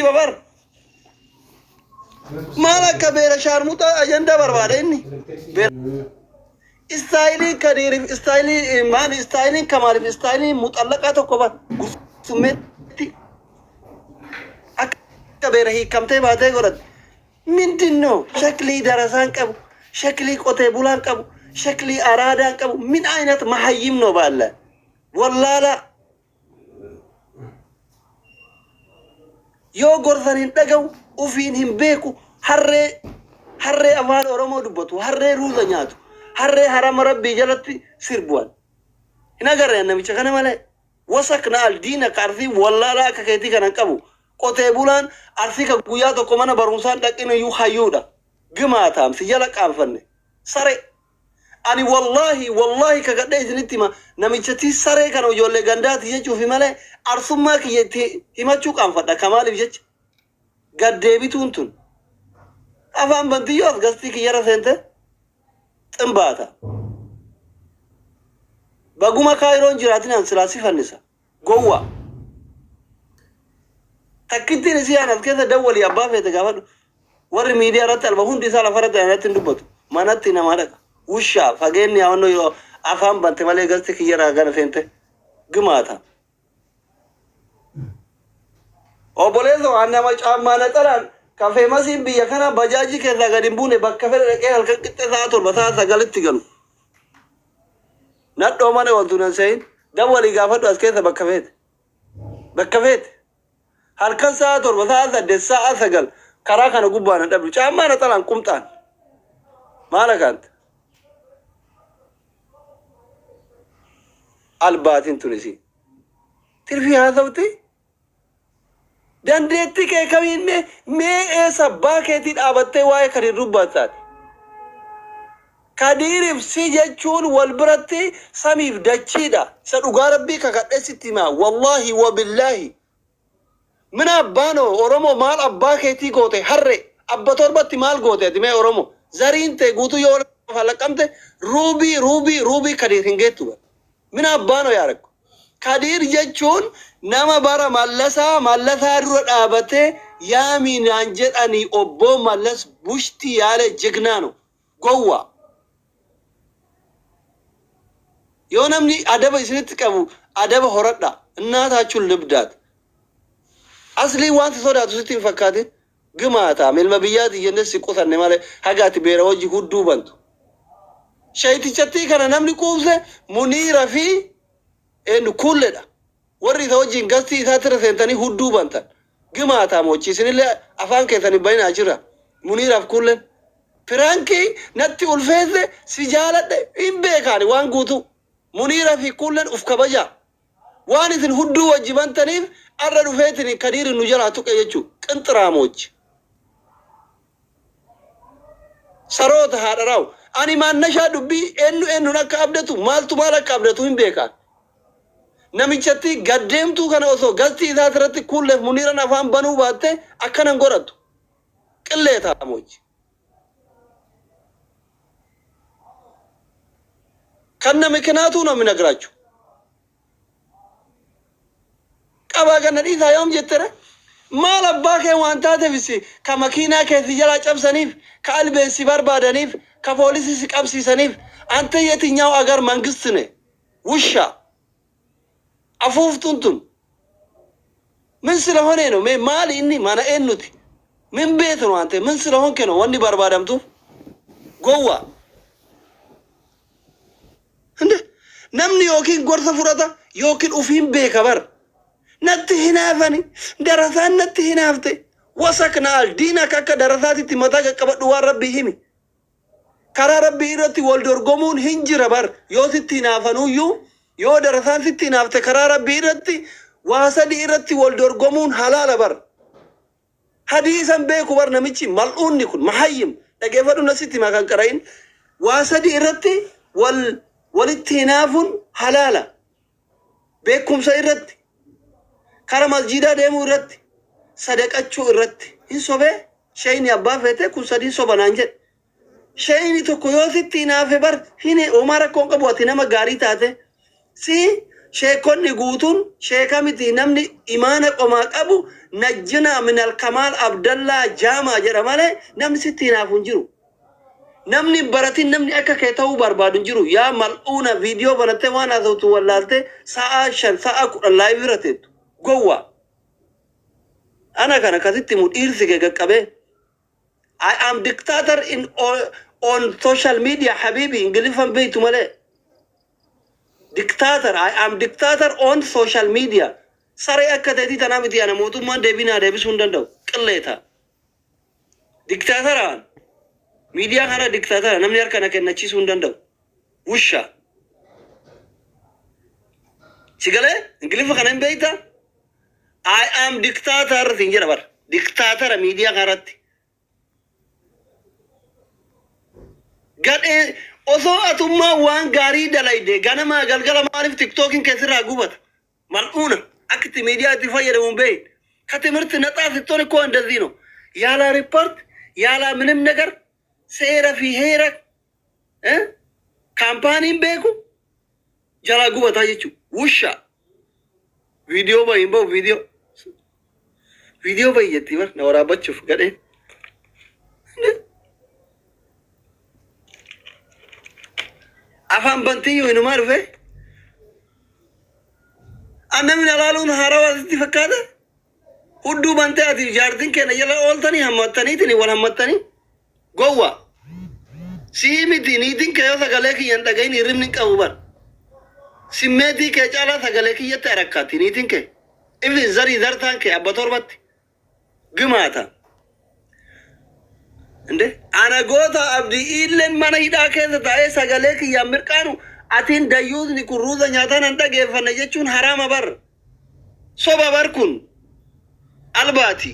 Kijiba bar. Maal akka beera shaarmuxaa ajandaa barbaada inni. Beera. Istaayiliin Kadiiriif istaayilii maali istaayiliin Kamaaliif istaayiliin muxallaqaa tokko bar. Gursummeetti akka beera hiikamtee baatee godhatte. Mindinno shaklii darasaan qabu, shaklii qotee bulaan qabu, shaklii araadaan qabu, min aynat mahayyimnoo baalla. Wallaalaa. Yoo gorsan hin dhagahu, ufiin hin beeku, harree harree afaan Oromoo dubbatu, harree ruuza nyaatu, harree harama Rabbii jalatti sirbuan. Hin agarre an namicha kana malee. Wasak na aldiina ka Arsii wallaalaa akka keetii kana hin qabu. Qotee bulaan Arsii ka guyyaa tokko mana barumsaan dhaqin iyyuu hayyuudha. Gimaataam si jala qaanfanne. Saree. Ani wallahi wallahi kakadhee isinitti hima namichatii saree kana ijoollee gandaati jechuufi malee arsummaa kiyya itti himachuu qaanfadha kamaaliif jecha gad deebituun tun afaan bantiyyoo as gastii kiyyarra seente ximbaata baguma kaayiroon jiraatinaan silaa si fannisa Gowwaa. Takkittiin isii aan as keessa dawwalii abbaa feete gaafadhu. Warri miidiyaa irratti alba hundi isaa lafa irratti irratti hin dubbatu. Manatti namaa dhaqa. Wushaa fageenni yaawannoo yoo afaan bante malee gasti kiyyarraa gana seente gimaata. Obboleessoo an nama caammaa naxalaan ka feemasiin biyya kanaa bajaajii keessaa gad hin buune bakka fedhe dhaqee halkan qixxee sa'a 7 sa'a 9tti galu. Nadhoo mana ooltu nan se'in. Dawwalii gaafadhu as keessa bakka feete. Bakka feete. Halkan sa'a 7, sa'a 8, sa'a 9 karaa kana gubbaa nan dhabdu. Caammaa naxalaan qumxaan. Maal akaanta? Albaatiin tun isii. Tirfii haasofti? Dandeettii kee kamiin mee mee eessa abbaa keetii dhaabattee waa'ee Kadiir dubbattaati? Kadiiriif si jechuun wal biratti samiif dachiidha. Isa dhugaa rabbii kakadhee sitti himaa. Wallaahi wabillaahi. Mina abbaanoo Oromoo maal abbaa keetii goote harre abba torbatti maal goote ati mee Oromoo zariin tee guutuu yoo lafa laqqamte ruubii ruubii ruubii Kadiir hin geettu bara. Mina abbaanoo yaa rakko. Kadiir jechuun nama bara Mallasaa Mallasaa dura dhaabatee yaamii naan jedhanii obboo Mallas bushtii yaale jignaano. Gowwaa. Yoo namni adaba isinitti qabu adaba horadhaa. Innaataachuun libdaat. Aslii waan si sodaatu sitti hin fakkaatin. Gimaataam ilma biyyaati jennee si qusanne malee haga ati beera wajji hudduu bantu. Shaytichattii kana namni quubse Muniira fi eenyu Kuulledha. Warri isa wajjin gastii isaatirra seentanii hudduu bantan. Gimaataam hochi isinillee afaan keessan hin baninaa achirra. Muniiraaf Kuullen. Piraankii natti ulfeesse si jaaladhe hin beekaani waan guutuu. Muniira fi Kuullen uf kabajaa. Waan isin hudduu wajji bantaniif arra dhufeetini Kadiiri nu jalaa tuqe jechuu. Qinxiraamochi. Saroota haadharaaw. Ani maannashaa dubbii eennu eennuun akka abdatu maaltu maal akka abdatu hin beekaan. Namichattii gad deemtuu kana osoo gastii isaatirratti Kuulleef Muniiran afaan banuu baatte akkana hin godhattu. Qilleetaamochi. Kanna mikinaatu ነው የሚነግራችሁ። Qabaa ganna dhiisaa yoom jettere? Maal abbaa kee waan taateef si ka makiinaa kee si jalaa cabsaniif, ka albeen si barbaadaniif, ka poolisii si qabsiisaniif, ante yetinyaw agar mangist ne wusha afuuftuun tun min ስለሆነ ነው mee maali inni mana eenyuti min beetu ነው አንተ ምን ስለሆንክ ነው wanni barbaadamtuuf gowwaa Hinde namni yookiin gorsa fudhata yookiin ufiin beeka bar. Natti hinaafani darasaan natti hinaafte wasak naal diin akka akka darasaatitti mataa qaqqabadhu waan rabbii himi. Karaa rabbii irratti wal dorgomuun hin jira bar yoo sitti hinaafanuyyuu yoo darasaan sitti hinaafte karaa rabbii irratti waa sadii irratti wal dorgomuun halaala bar. Hadiisa hin beeku bar namichi mal'uunni kun mahayyim dhageeffadhu na sitti himaa kan qara'in waa sadi irratti wal walitti hinaafun halaala beekumsa irratti kara masjiidaa deemuu irratti sadaqachuu irratti hin sobee sheyni abbaa feetee kun sadiin soba naan jedhe Sheyni tokko yoo sitti hinaafe bar hin homaa rakkoo hin qabu ati nama gaarii taate si Sheekonni guutuun sheeka miti, namni imaana qomaa qabu najjinaa minal Kamaal Abdallaa Jaamaa jedha malee namni sitti hinaafu hin jiru. Namni hin baratin, namni akka kee ta'uu barbaadu hin jiru. Yaa mal'uuna, viidiyoo banattee waan haasoftu wallaaltee sa'aa 5, sa'aa 10 live irra teettu. Gowwaa. Ana kana akkasitti himu dhiirsi kee qaqqabee. I am dictator in on social media, habibi. Ingiliffan beektu malee. Dictator, I am dictator on social media. Saree akka ta'etii tanaa miti, ana mootummaan deebii naa deebisuu hin danda'u. Qilleeta. Dictatoraan. Miidiyaa kana dictatora, namni harka na kennachiisuu hin danda'u. Wusha. Si galee, Ingiliffa kana hin beektaa? I am dictator siin jedha bara. Dictatora miidiyaa kanarratti. Gadhee, osoo atummaa waan gaarii dalayde ganamaa galgala maaliif TikTokiin keessirraa gubata? Mal'uuna, akka itti miidiyaa itti fayyadamu hin beekne. ከትምህርት ነፃ ስትሆን እኮ እንደዚህ ነው። ያለ ሪፖርት ያለ ምንም ነገር seera fi heera kaampaaniin beeku jalaa gubataa jechuudha. Wusha, viidiyoo bahi, hin bahu, viidiyoo viidiyoo bahi jetti bar na waraabbachuuf gadhee. Afaan bantiyyuu inumaa dhufe. Annamni alaaluun haarawaa sitti fakkaata? Hudduu bantee ati jaartiin keenya jala ooltanii hammattaniitiin wal hammattanii, gowwa. Sii miti, niitiin kee yoo sagalee kiyya hin dhagahin hirribni hin qabu bar. Simmeetii kee caalaa sagalee kiyyatti arakkaatti niitiin kee. Ifin zarii zartaan kee abba torbatti. Gimaata. Inde ana goota Abdii Iilleen mana hidhaa keessa taa'ee sagalee kiyyaan mirqaanu, atiin dayyuusni kun ruuza nyaataan hin dhageeffanne jechuun haraama bar. Soba bar, kun albaati.